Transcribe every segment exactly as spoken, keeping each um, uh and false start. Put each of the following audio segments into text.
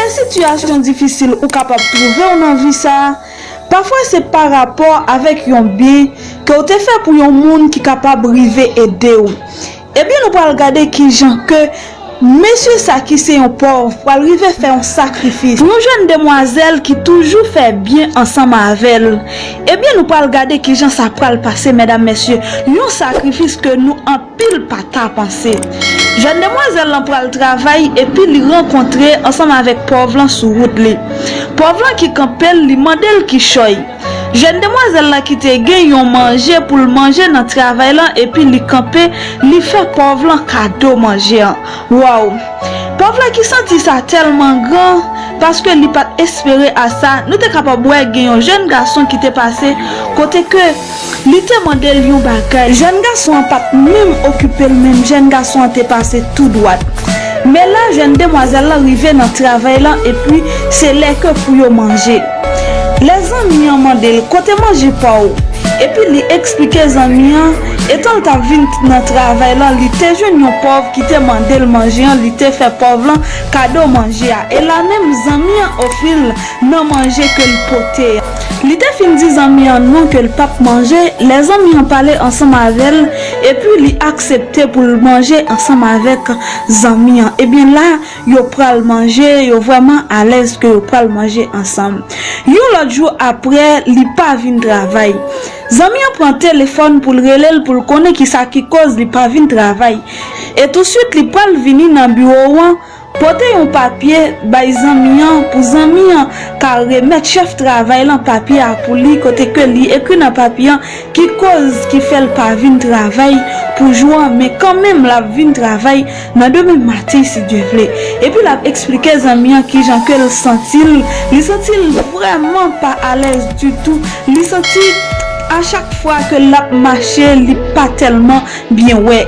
Sitiyasyon difisil ou kapab twouve w nan vi sa a, pafwa se pa rapò avèk yon byen ke w te fè pou yon moun ki kapab rive ede w. Ebyen, nou pral gade kijan ke mesye sa ki se yon pòv pral rive fè yon sakrifis. Yon jèn demwazèl ki toujou fè byen ansanm avè l. Ebyen, nou pral gade kijan sa pral pase, medam, mesye. Yon sakrifis ke nou anpil pa ta panse. Jèn demwazèl lan pral travay epi li rankontre ansanm avèk pòv lan sou wout li. Pòv lan ki kanpe l, li mande l kichòy. Jèn demwazèl la ki te gen yon manje pou l manje nan travay lan epi li kanpe, li fè pòv lan kado manje an. Waw! Pòv lan ki santi sa tèlman gran, paske li pa t espere a sa, nou te kapab wè gen yon jèn gason ki te pase kote ke li te mande l yon bagay. Jèn gason an pa t menm okipe l menm, jèn gason an te pase tou dwat. Men la, jèn demwazèl lan rive nan travay lan epi se lè ke pou yo manje. Lè zanmi an mande l, "Kote manje pa w?" Epi li eksplike zanmi an, etan l t ap vin nan travay lan, li te jwenn yon pòv ki te mande l manje an, li te fè pòv lan kado manje a. E la menm, zanmi an ofri l nan manje ke l pote a. Li te fin di zanmi an non ke l p ap manje, lè zanmi an pale ansanm avè l, epi li aksepte pou l manje ansanm avèk zanmi an. Ebyen la, yo pral manje, yo vrèman alèz ke yo pral manje ansanm. Yon lòt jou apre, li pa vin travay. Zanmi an pran telefòn pou l rele l, pou l konnen kisa ki koz li pa vin travay. E touswit, li pral vini nan biwo an, pote yon papye bay zanmi an, pou zanmi an ka remèt chèf travay lan papye a pou li, kote ke li ekri nan papye an ki koz ki fè l pa vin travay pou jou an, men kanmenm l ap vin travay nan demen maten, si Dye vle. Epi l ap eksplike zanmi an kijan ke l santi l. Li santi l vrèman pa alèz ditou. Li santi a chak fwa ke l ap mache, li pa tèlman byen wè.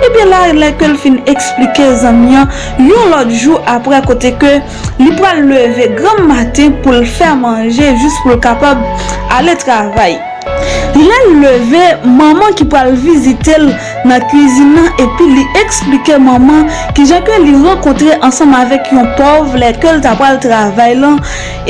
Ebyen la, lè ke l fin eksplike zanmi an, yon lòt jou apre, kote ke li pral leve granm maten pou l fè manje jis pou l kapab ale travay. Lè l leve, manman ki pral vizite l nan kwizin nan, epi li eksplike manman kijan ke li rankontre ansanm avèk yon pòv lè ke l ta pral travay lan,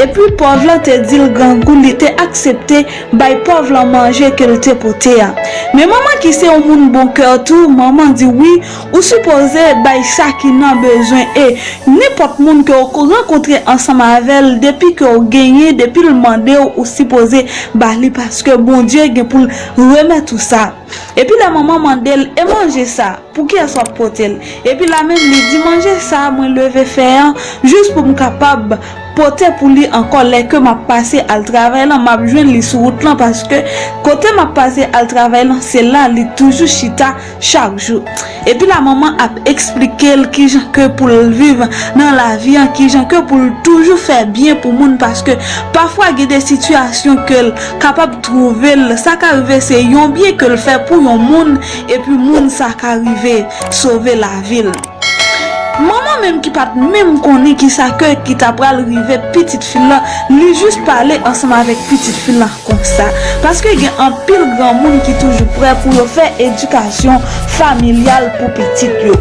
epi pòv lan te di l grangou, li te aksepte bay pòv lan manje ke l te pote a. Men manman ki se yon moun bon kè tou, manman di, "Wi, ou sipoze bay sa ki nan bezwen, e nenpòt moun ke w ko-, rankontre ansanm avè l, depi ke w genyen, depi l mande w, ou sipoze ba li, paske Bondye gen pou l remèt ou sa." Epi lè manman mande l, "E manje sa, pou kiyès w ap pote l?" Epi la menm li di, "Manje sa mwen leve fè an, jis pou m kapab pote pou li ankò lè ke m ap pase al travay lan, m ap jwenn li sou wout lan, paske kote m ap pase al travay lan, se la li toujou chita chak jou." Epi la manman ap eksplike l kijan ke pou l viv nan lavi an, kijan ke pou l toujou fè byen pou moun, paske pafwa gen de sitiyasyon ke l kapab twouve l, sa ka rive se yon byen ke l fè pou yon moun, epi moun sa ka rive sove lavi l. Manman menm ki pa t menm konnen kisa ke ki ta pral rive pitit fi l lan, li jis pale ansanm avèk pitit fi l lan konsa. Paske gen anpil granmoun ki toujou prè pou yo fè edikasyon familyal pou pitit yo.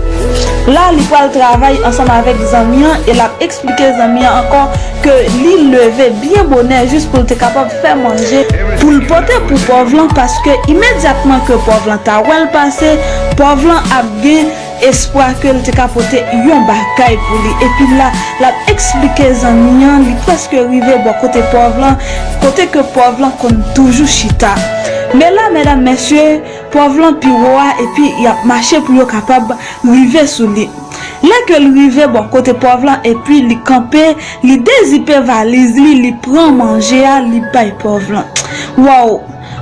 La, li pral travay ansanm avèk zanmi an e l ap eksplike zanmi an ankò ke li leve byen bonè jis pou l te kapab fè manje pou l pote pou pòv lan, paske imedyatman ke pòv lan ta wè l pase, pòv lan ap gen espwa ke l te ka pote yon bagay pou li. Epi la, l ap eksplike zanmi an, li prèske rive bò kote pòv lan, kote ke pòv lan konn toujou chita. Men la, medam, mesye, pòv lan pi wo a, epi y ap mache pou yo kapab rive sou li. Lè ke l rive bò kote pòv lan, epi li kanpe, li dezipe valiz li, li pran manje a, li bay pòv lan. Waw!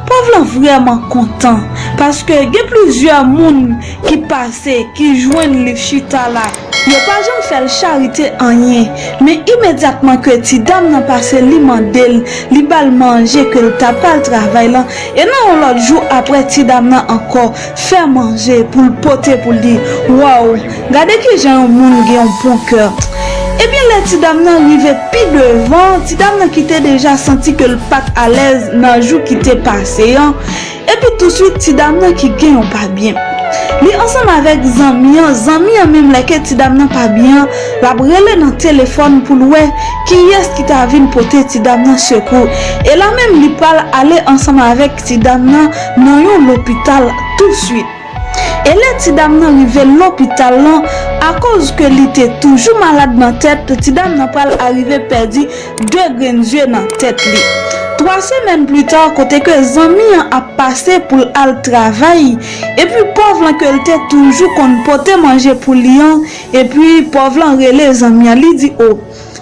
Pòv lan vrèman kontan, paske gen plizyè moun ki pase, ki jwenn li chita la. Yo pa janm fè l charite anyen, men imedyatman ke ti dam nan pase, li mande l, li ba l manje ke l ta pral travay lan, e nan yon lòt jou apre, ti dam nan ankò fè manje pou l pote pou li. Waw! Gade kijan yon moun gen yon bon kè. Ebyen, lè ti dam nan rive pi devan, ti dam nan ki te deja santi ke l pa t alèz nan jou ki te pase an, epi touswit, ti dam nan ki gen yon pa byen. Li ansanm avèk zanmi an, zanmi an menm lè ke ti dam nan pa byen an, l ap rele nan telefòn pou l wè kiyès ki ta vin pote ti dam nan sekou. E la menm li pral ale ansanm avèk ti dam nan nan yon lopital touswit. E lè ti dam nan rive lopital lan, akoz ke li te toujou malad nan tèt, ti dam nan pral arive pèdi de grenn zye nan tèt li. Twa semèn pli ta, kote ke zanmi an ap pase pou l al travay, epi pòv lan ke l te toujou konn pote manje pou li an, epi pòv lan rele zanmi an, li di, o,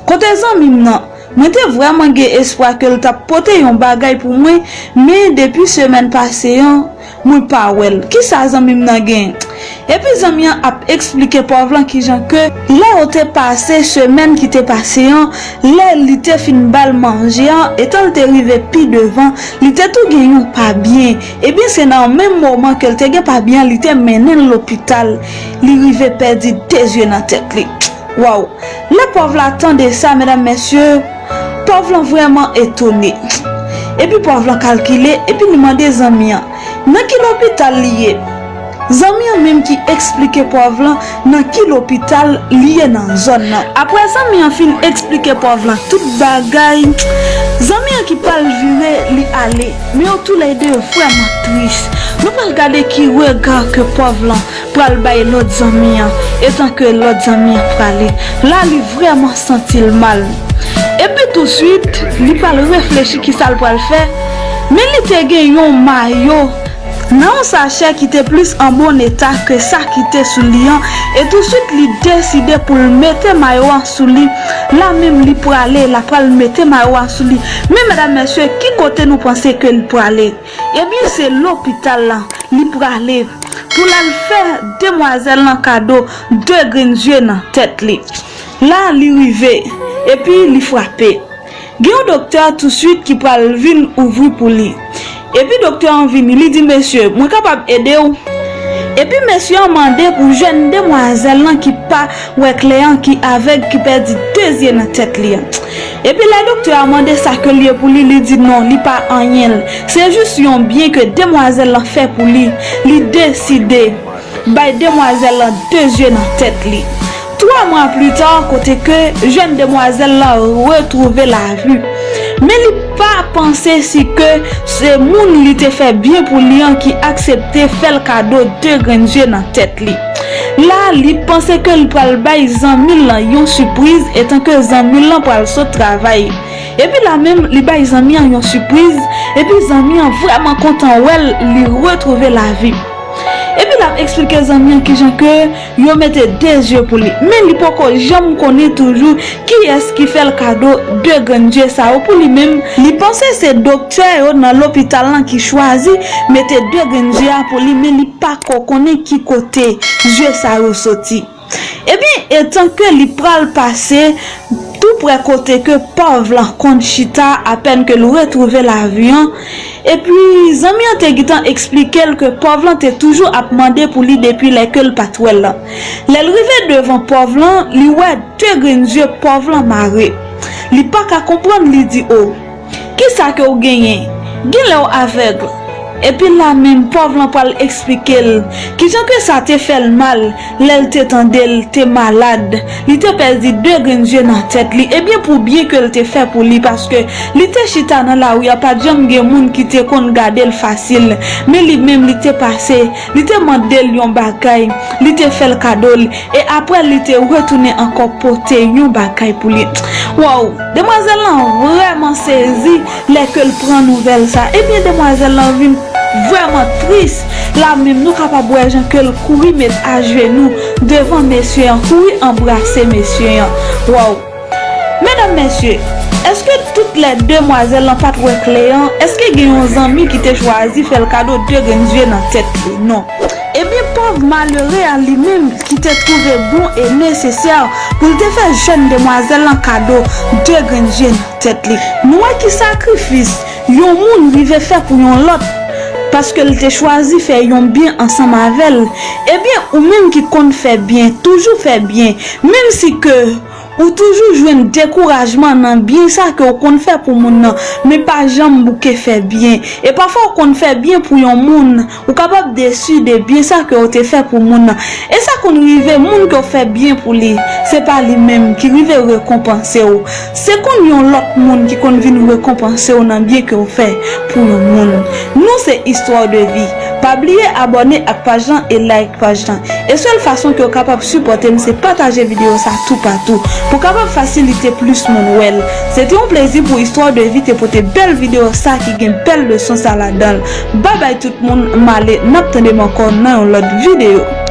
kote zanmi m nan? Mwen te vrèman gen espwa ke l t ap pote yon bagay pou mwen, men depi semèn pase an, mwen pa wè l. Kisa zanmi m nan gen? Epi zanmi an ap eksplike pòv lan kijan ke lè yo te pase semèn ki te pase an, lè li te fin ba l manje an, etan l te rive pi devan, li te tou gen yon pa byen. Ebyen, se nan menm moman ke l te gen pa byen an, li te mennen l lopital. Li rive pèdi de zye nan tèt li. Waw! Lè pòv la tande sa, medam, mesye, pòv lan vrèman etone. Epi pòv lan kalkile, epi li mande zanmi an, nan ki lopital li ye? Zanmi an menm ki eksplike pòv lan nan ki lopital li ye nan zòn nan. Apre zanmi an fin eksplike pòv lan tout bagay, zanmi an ki pral vire, li ale. Men yo toulède vrèman tris. Nou pral gade ki rega ke pòv lan pral bay lòt zanmi an, etan ke lòt zanmi an prale. La, li vrèman santi l mal. Epi touswit, li pral reflechi kisa l pral fè, men li te gen yon mayo nan yon sachè ki te plis an bon eta ke sa ki te sou li an, e touswit li deside pou l mete mayo an sou li. La menm li prale, l ap pral mete mayo an sou li. Men medam, mesye, ki kote nou panse ke l prale? Ebyen, se lopital la li prale pou l al fè demwazèl lan kado de grenn zye nan tèt li. La, li rive, epi li frape. Gen yon doktè touswit ki pral vin ouvri pou li. Epi doktè an vini, li di, mesye, mwen kapab ede w? Epi mesye an mande pou jèn demwazèl lan ki pa wè klè an, ki avèg, ki pèdi de zye nan tèt li an. Epi lè doktè a mande sa ke l ye pou li, li di non, li pa anyen l. Se jis yon byen ke demwazèl lan fè pou li. Li deside bay demwazèl lan de zye nan tèt li. Twa mwa pli ta, kote ke jèn demwazèl lan retwouve lavi. Men li pa panse si ke se moun li te fè byen pou li an ki aksepte fè l kado de grenn zye nan tèt li. La, li panse ke l pral bay zanmi l lan yon sipriz, etan ke zanmi l lan pral sot travay. Epi la menm, li bay zanmi an yon sipriz, epi zanmi an vrèman kontan wè l, li retwouve lavi. Epi l ap eksplike zanmi an kijan ke yo mete de zye pou li. Men li poko janm konnen toujou kiyès ki fè l kado de grenn zye sa yo pou li menm. Li panse se doktè yo nan lopital lan ki chwazi mete de grenn zye a pou li, men li pa ko konnen ki kote zye sa yo soti. Ebyen, etan ke li pral pase tou prè kote ke pòv lan konn chita apèn ke l retwouve lavi an, epi zanmi an te gentan eksplike l ke pòv lan te toujou ap mande pou li depi lè ke l pa t wè l lan. Lè l rive devan pòv lan, li wè de grenn zye pòv lan mare. Li pa ka konprann, li di, o, kisa ke w genyen? Genlè w avèg? Epi la menm pòv lan pral eksplike l kijan ke sa te fè l mal lè l te tande l te malad. Li te pèdi de grenn zye nan tèt li. Ebyen, pou byen ke l te fè pou li, paske li te chita nan lari a, pa t janm gen moun ki te konn gade l fasil. Men li menm, li te pase, li te mande l yon bagay, li te fè l kado l. E apre, li te retounen ankò pote yon bagay pou li. Waw, demwazèl lan vrèman sezi lè ke l pran nouvèl sa. Ebyen, demwazèl lan vin vrèman tris. La menm, nou kapab wè jan ke l kouri met ajenou devan mesye an, kouri anbrase mesye an. Waw! Medam, mesye, èske tout lè demwazèl lan pa t wè klè an? Èske gen yon zanmi ki te chwazi fè l kado de grenn zye nan tèt li? Non. Ebyen, pòv malere a li menm ki te twouve bon e nesesè pou l te fè jèn demwazèl lan kado de grenn zye nan tèt li. Nou wè ki sakrifis yon moun rive fè pou yon lòt, paske l te chwazi fè yon byen ansanm avè l. Ebyen, ou menm ki konn fè byen, toujou fè byen, menm si ke Ou toujou jwenn dekourajman nan byen sa ke w konn fè pou moun nan, men pa janm bouke fè byen. E pafwa w konn fè byen pou yon moun, ou kapab desi de byen sa ke w te fè pou moun nan. E sa konn rive moun ke w fè byen pou li, se pa li menm ki rive rekonpanse w. Se konn yon lòt moun ki konn vin rekonpanse w nan byen ke w fè pou yon moun. Nou se Histoire de Vie. Pa bliye abòne ak paj lan e like paj lan. E sèl fason ke w kapab sipòte m se pataje videyo sa toupatou pou kapab fasilite plis moun wè l. Se te yon plezi pou Histoire de Vie te pote bèl videyo sa ki gen bèl leson sa ladan l. Babay tout moun, m ale, n ap tande m ankò nan yon lòt videyo.